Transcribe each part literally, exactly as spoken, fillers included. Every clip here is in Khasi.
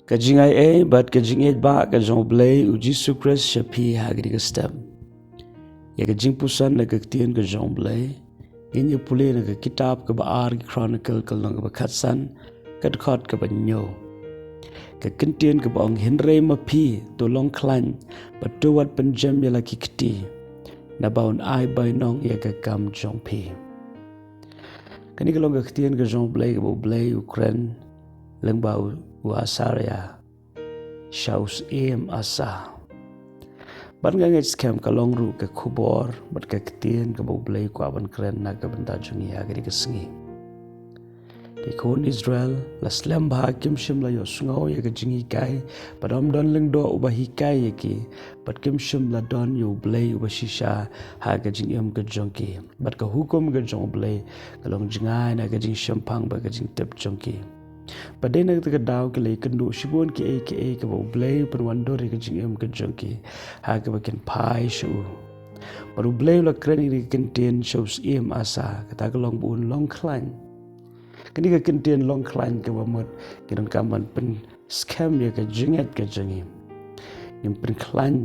Ka jingai ei bad ka jingïeit ba ka jong U Blei U Jisu Khrist sha phi ha kane ka step. Ïa ka jingpuson na ka ktien ka jong U Blei ngin ïa pule na ka kitab kaba ar ki Chronicle ka lynnong kaba khatsan, ka dkhot kaba hynñiew. Ka kyntien kaba ong, hynrei ma phi to long khlaiñ bad to wat pynjem ïa la ki kti, naba un ai bainong ïa ka kam jong phi. Kane ka long ka ktien ka jong U Blei kaba U Blei u kren lyngba u Asaria sha u Syiem Asa. Bad nga ngeit skhem ka long ruh ka khubor bad ka ktien kaba U Blei u kwah ban kren na ka bynta jong ngi ha kane ka sngi. Ki khun Israel la slem bha, kim shym la ïohsngew ïa ka jinghikai, bad ym don lyngdoh uba hikai ïa ki, bad kim shym la don ïa U Blei uba shisha ha ka jingim ka jong ki. Bad ka hukum ka jong U Blei ka long jngai na ka jingshemphang bad ka jingtip jong ki. Bad dei na kata ka daw ki la ïakynduh shibun kiei kiei kaba U Blei u pynwandur ïa ka jingim ka jong ki ha kaba kin phai sha u. Bad U Blei u la kren ïa ka kyntien sha u Syiem Asa, kata ka long ba un long khlaiñ. Kane ka kyntien long khlaiñ kaba mut ka donkam ban pynskhem ïa ka jingngeit ka jong ngi. Ngin pynkhlaiñ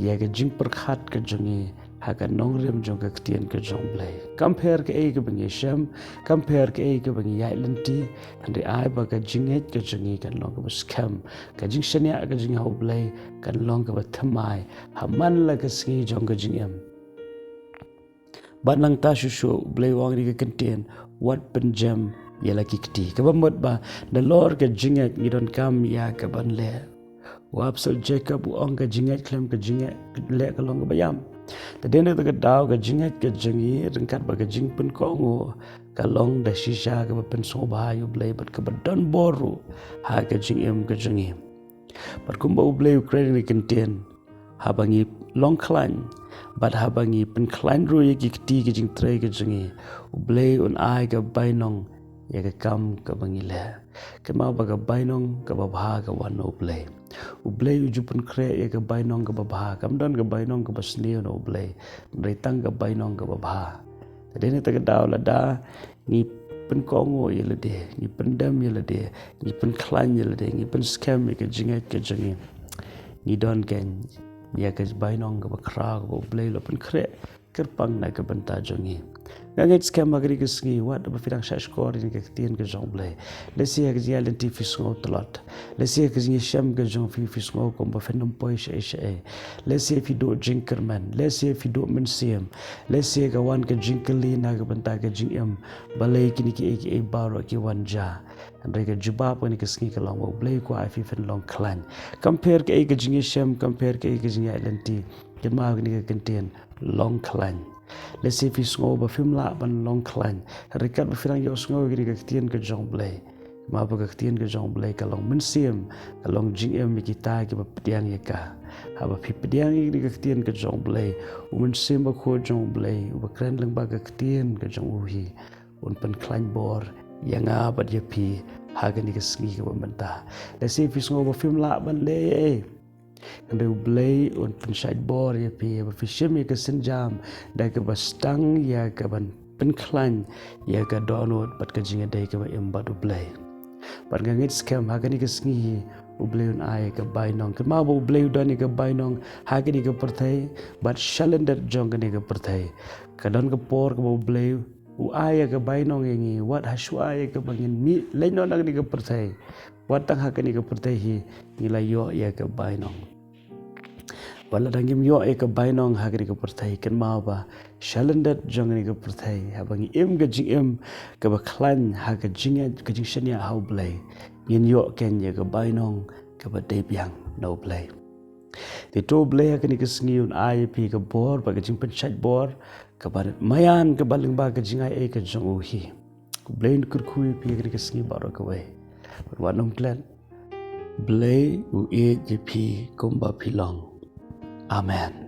ïa ka jingpyrkhat ka jong ngi ha ka nongrim jong ka ktien ka jong U Blei. Kam pher kaei kaba ngi shem, kam pher kaei kaba ngi ïaid lynti, hynrei ai ba ka jingngeit ka jong ngi kan long kaba skhem, ka jingshaniah ka jong ngi ha U Blei kan long kaba thymmai ha man la ka sngi jong ka jingim. Bad nangta shuh shuh U Blei u ong ïa ka kyntien, wat pynjem ïa la ki kti. Kaba mut ba nalor ka jingngeit ngi donkam ïa kaban leh. U apostol Jakob u ong ka jingngeit khlem ka jingïaleh ka long kaba ïam. Te dei na kata ka daw ka jingngeit ka jong ngi ryngkat bad ka jingpynkohnguh ka long da shisha kaba pynsngewbha ïa U Blei bad kaba don bor ruh ha ka jingim ka jong ngi. Bad kumba U Blei u kren ïa ka kyntien, haba ngi long khlaiñ bad haba ngi pynkhlaiñ ruh ïa ki kti ki jingtrei ki jong ngi, U Blei un ai ka bainong ïa ka kam kaba ngi leh. Kynmaw ba ka bainong kaba bha ka wan na U Blei. U Blei u ju pynkhreh ïa ka bainong kaba bha, kam don ka bainong kaba sniew na U Blei, hynrei tang ka bainong kaba bha. Te dei na kata ka daw lada ngi pynkohnguh ïa lade, ngi pyndem ïa lade, ngi pynkhlaiñ ïa lade, ngi pynskhem ïa ka jingngeit ka jong ngi, ngi don kein ïa ka bainong kaba khraw kaba U Blei u la pynkhreh kyrpang na ka bynta jong ngi. Nga ngeit skhem ha kane ka sngi wat ba phi dang shahshkor ïa ka ktien ka jong U Blei. Lehse ha ka jingïaid lynti phi sngew tlot. Lehse ha ka jingïashem ka jong phi phi sngew kumba phin ym poi shaei shaei. Lehse phi duh jingkyrmen. Lehse phi duh mynsiem. Lehse ka wan ka jingkylli na ka bynta ka jingim. Balei kine kiei kiei baroh ki wan jia? Hynrei ka jubab kane ka sngi ka long ba U Blei u kwah ïa phi phin long khlaiñ. Kam pher kaei ka jingïashem, kam pher kaei ka jingïaid lynti, kynmaw kane ka kyntien, long khlaiñ. Lehse phi sngew ba phim lah ban long khlaiñ, hynrei katba phi dang ïohsngew ïa kane ka ktien ka jong U Blei, kynmaw ba ka ktien ka jong U Blei ka long mynsiem, ka long jingim ïa kita kiba pdiang ïa ka. Haba phi pdiang ïa kane ka ktien ka jong U Blei, U Mynsiem Bakhuid jong U Blei uba kren lyngba ka ktien ka jong u hi, un pynkhlaiñ bor ïa nga bad ïa phi ha kane ka sngi kaba mynta. Lehse phi sngew ba phim lah ban leh ei ei, hynrei U Blei un pynshait bor ïa phi ba phi shim ïa ka sienjam da kaba sdang ïa kaban pynkhlaiñ ïa ka dohnud bad ka jingïadei kaba im bad U Blei. Bad nga ngeit skhem ha kane ka sngi hi U Blei un ai ïa ka bainong. Kynmaw ba U Blei u don ïa ka bainong ha kane ka pyrthei bad shalyndet jong kane ka pyrthei. Ka don ka por kaba U Blei u ai ïa ka bainong ïa ngi, wat ha shuwa ïa kaba ngin mih leit noh na kane ka pyrthei. Wat tang ha kane ka pyrthei hi ngi la ïoh ïa ka bainong. Wat lada ngim ïoh ïa ka bainong ha kane ka pyrthei, kynmaw ba shalyndet jong kane ka pyrthei, haba ngi im ka jingim kaba khlaiñ ha ka jingïeit ka jingshaniah ha U Blei, ngin ïoh kein ïa ka bainong kaba dei biang na U Blei. Te to U Blei ha kane ka sngi un ai ïa phi ka bor bad ka jingpynshait bor kaba maïan kaba lyngba ka jingai ei ka jong u hi. U Blei un kyrkhu ïa phi ha kane ka sngi baroh kawei. Bad wat nym klet. U Blei u ïeit ïa phi kumba phi long. Amen.